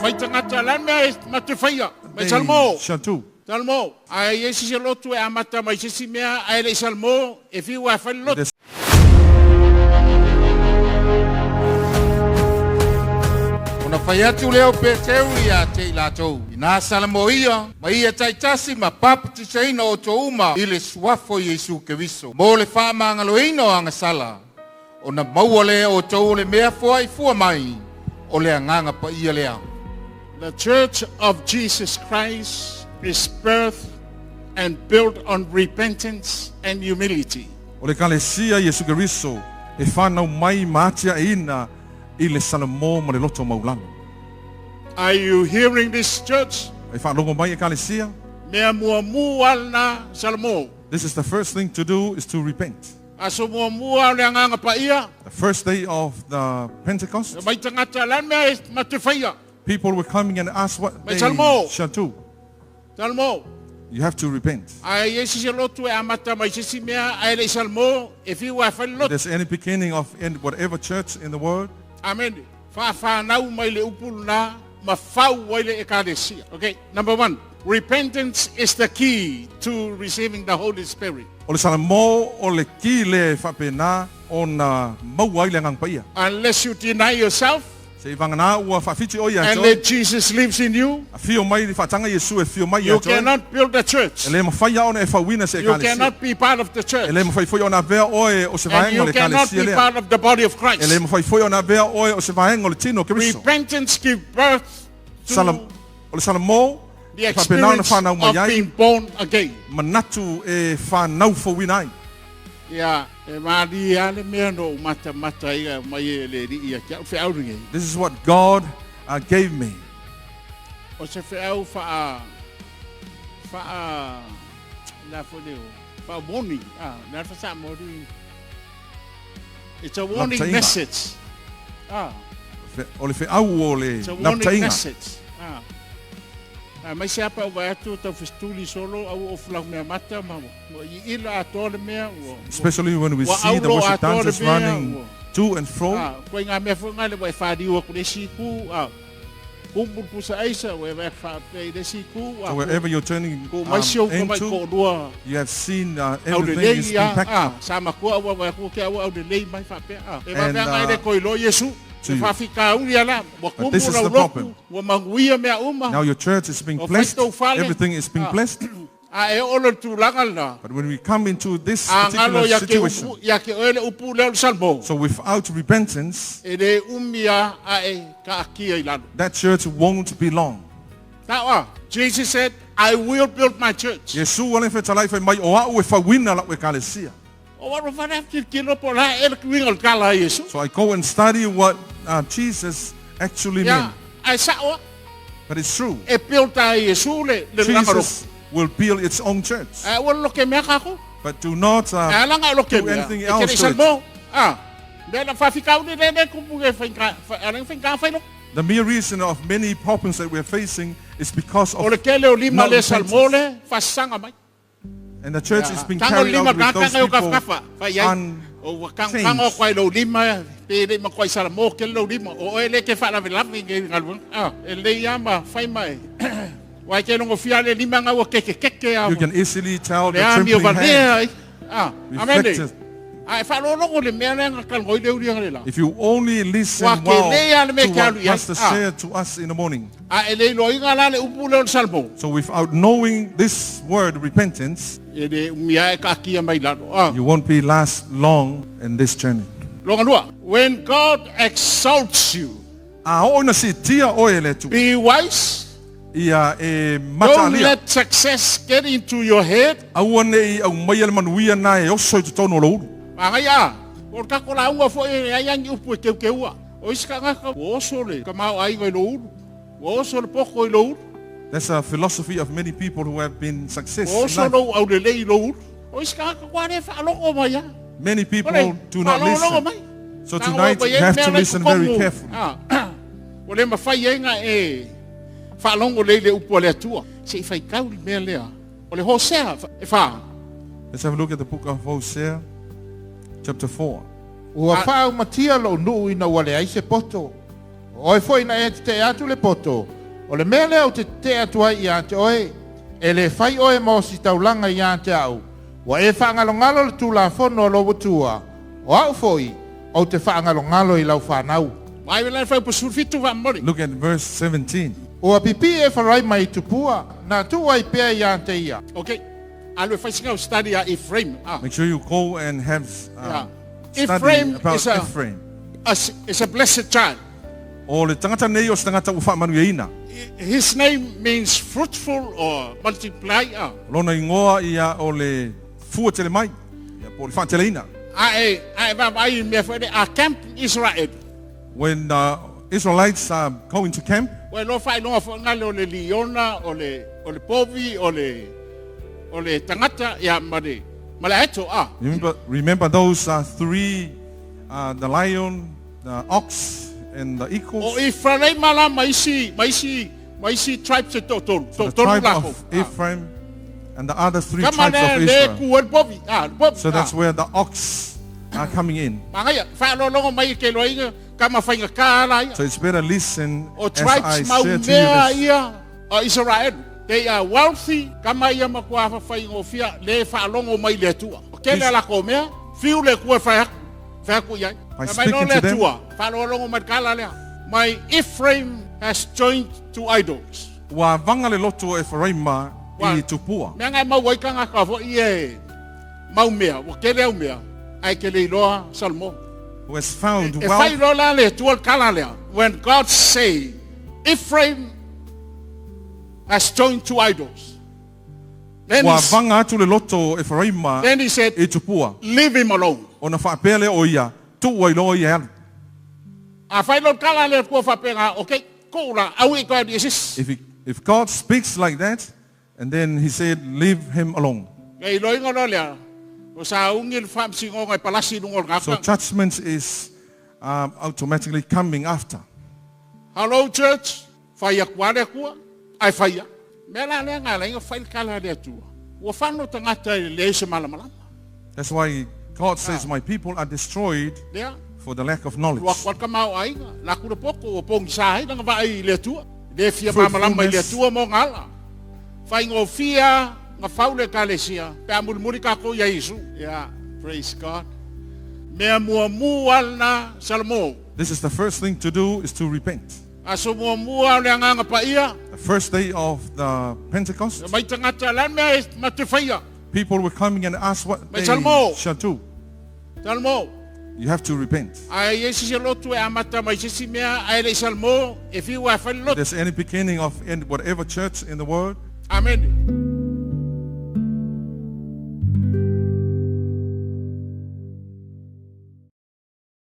Fai tagata la mea e ma te faia. Mai They Salmo. shall do. Salmo. Ae i ai se isi lotu e amata mai se isi mea ae le i salmo e fiu lava e fai le lotu. There's Ona fai atu lea o Peteru ia te i latou, Inā salamoia mai ia taitasi ma papatisaina outou uma i le suafa o Iesu Keriso, mo le faamagaloina o agasala, ona maua lea e outou o le mea foai fua mai o le Agaga Paia lea. The Church of Jesus Christ is birthed and built on repentance and humility. O le Ekalesia Iesu Keriso e fanau mai ma atiaeina i le salamo ma le loto maulalo. Are you hearing this church? E faalogo mai Ekalesia? Mea muamua lena salamo. This is the first thing to do is to repent. Aso muamua o le Agaga Paia. The first day of the Pentecost. E mai tagata la mea e ma te faia. People were coming and asked what Mai they salamo. shall do. Salamo. You have to repent. Ae i ai se isi lotu e amata mai se isi mea ae le i salamo e fiu lava e fai le If lotu. there's any beginning of in whatever church in the world. Amene. Faafanau mai le upu lena ma fau ai le Ekalesia. Okay, number one, repentance is the key to receiving the Holy Spirit. O le salamo o le ki lea e faapena ona maua ai le Agaga Paia. Unless you deny yourself Se i vagana ua faafiti oe ia te and oe. let Jesus lives in you, Afio mai le faataga Iesu e afio mai ia you te oe. cannot build a church. E le mafai lava ona e fauina se You Ekalesia. cannot be part of the E church. le mafai foi ona avea oe o se And vaega o you le cannot Ekalesia be lea. part of the body of E le Christ. mafai foi ona avea oe o se vaega o le tino o Keriso. Repentance give birth to Salam, o le salamo the e faapena ona experience fanau mai of ai being born again. manatu e fanau fouina ai. Ia, e malie lava le mea na ou matamata ai e aumai e le Alii ia te au feau lenei. This is what God uh, gave me. O se feau faa, faa, la foi leo, faa warning, ah, le fa sa mori. It's a warning Laptaiga. message. Ah. O le feau o le It's a warning laptaiga. message. Ah. Ah, mai se apa o vai atu tau festuli solo au o fulau mea mata ma ua iila atoa le mea ua Especially when we ua see the aulo worship atoa le dancers mea running ua to and fro. Ah, koe ngā mea foi ngā le ua e whāriu aku le isi ku, ah, kumu pusa aisa ua e vai whaapea i le isi ku, ah, So wherever you're turning ku mai si au ka mai into, ko lua you have seen au le everything lei is ia, being packed ah, up. sa makua ua vai aku ke au au le lei mai whaapea, ah. E And, whaapea ngai le koilo Iesu, to e you. whawhikauri ala, ua But kumu this is lau the loku, problem. ua manguia mea uma. Now your church is being Ua blessed, whai tau fale. everything is being Ah. blessed. A e oo le tulaga lena. But when we come into this A particular galo ia ke situation, upu, ia ke oe le upu lea o le salmo. so without repentance, E le umi a a e kaakia i lalo. that church won't be long. Tau a, Jesus said, I will build my church. Iesu ale fetalai fai mai o au e fauina lau ekalesia. O waro whare a kilo po la e le kuinga o le kala a Iesu. So I go and study what Jesus actually Ia, meant. ai sao a, But it's true. e build a Iesu le, le langa roko. Jesus will build its own church. Ai ua loke mea kako. But do not Ai alanga e loke do mea. anything E else kere to it. salmo. Ah, mea na whawhikau ni le le kupu e whainga, alanga whainga whaino. The mere reason of many problems that we're facing is because O of le kele o lima not le salmo repentance. le, whasanga mai. And the church is being Tango carried lima out with ka those kanga o people kafakafa. Fai ai. O ua kanga kanga o kwai lo lima, pe le ma kwai sala mo ke lo lima. O oe le ke whaalawe lawe nge ngalua. Ah, e le ia ma whai mai. Wai ke longo fia le lima ngā ua keke keke a. You can easily tell the Le ami o trembling valea hand. ai. Ah, amene. Reflected. A e whaalologo le mea lea ngā kalngoi le uri ngā le la. If you only listen Ua ke well lea le mea to ke what alu i ai. Pastor Ah. shared to us in the morning. A e le iloa la le upu leo le salmo. So without knowing this word, repentance, E le umia e kaakia mai lalo. Ah. you won't be last long in this journey. Longa lua. When God exalts you, A oo ina siitia oe e le Atua, be wise. ia e Don't mataalia. let success get into your head. Aua ne i aumaia le manuia na e oso i totonu o lou ulu. Magai a, o le kako lauga foi e ai angi upu e keukeua. O isi kangaka, ua oso le tamaoaiga i lou ulu. Ua oso le poko i lou ulu. That's a philosophy of many people who have been success Ua in oso life. lou aulelei i lou ulu. O isi kangaka kua le faalogo mai a. Many people Ole, do not faalogologo listen. mai. So Tago tonight mai you ai have mea to la i listen very totonu. carefully. Ah, ua le mafai ai na e faalogo lelei i le upu a le Atua. Se i faitau le mea lea. O le Hosea e wha. Let's have a look at the book of Hosea, chapter 4. Ua faaumatia lou nuu ina ua leai se poto. O oe foi na e tete'e atu le poto. O le mea lea ou te tete'e atu ai ia te oe, e lē fai oe ma ositaulaga ia te a'u. Ua e faagalogalo le tulafono a lou Atua. O a'u foi, ou te faagalogalo i lau fanau. Mai la fai po 17 va mori. Look at verse 17. Ua pipii Eferaima i tupua, na tuu ai pea ia te ia. Okay. Alu e fai singa study a Ephraim. Ah. Make sure you go and have Yeah. study Ephraim about is a- Ephraim. Is a blessed child. O le tagata nei o se tagata ua faamanuiaina. His name means fruitful or multiply. Ah. Lona igoa ia o le fua tele mai. Ia po o le faateleina. A e va vai mea foi a camp Israel. When the Israelites are going to camp, Ua lo fai loa fo ngale o le liona o le povi o le tagata ia ma le aeto ah. remember those three, the lion, the ox, and the O eagles. Ephraim la ma isi tribes e tolu. So the Tolu tribe lako. of Ephraim and the other three Kama tribes of le Israel. ku el povi. Ah, le povi. So that's where the ox are coming in. Mangaia, whaalolongo mai ke loinga, kama whainga ka la ia. So it's better listen O as I tribes mau share to mea you this. ia o Israel. They are wealthy, kama ia makua whawhai fia le whaalongo mai le atua. O ke le la ko mea, fiu le kua whai aku iai. By Mai no speaking le to them. atua, whaalolongo mai kala lea. My Ephraim has joined to idols. Ua vanga le loto o Ephraima i tupua. Mea ngai mau ai kanga ka fo i e mau mea, wa ke le au mea, ai ke le iloa Salmo. Who has found E whai wealth loa la le atua le kala lea. When God say, Ephraim has joined to idols. Then Ua he, vanga atu le loto o Ephraima then he said, i tupua. Leave him alone. Ona whaapea le o ia, tuu ai loa ia alu. A whai loa le kala le atua whapenga, okay, ko la, au i koe Jesus. If God speaks like that, and then he said, leave him alone. Kei loinga loa lea, o sa ungi le whamsingonga i palasi nungo le So ngaka. judgment is automatically coming after. Hello church, whai akua le akua, ai whai ia. Mea la lea ngā lainga whai le kala le atua. Ua whano tangata i le se malamalama. That's why God says, my people are destroyed Lea, for the lack of knowledge. lua kwa ka mau ainga, la kura poko o pongi sa hai langa vai i le atua. Le fia malamalama i le Fruitfulness. atua mo ngala. Whai ngō fia, ngā faule ka le sia, pe a murimuri ka ko ia Isu. Yeah, praise God. Mea mua mua alna Salmo. This is the first thing to do, is to repent. Aso mua mua o le anganga pa ia, The first day of the Pentecost, mai tangata lan mea e ma te whaia. people were coming and asked what Mai they Salmo. shall do. Salmo. You have to repent. Ai e sisi lotu e amata mai sisi mea, ai le Salmo, e fiu a whai If lotu. there's any beginning of any, whatever church in the world, Amen.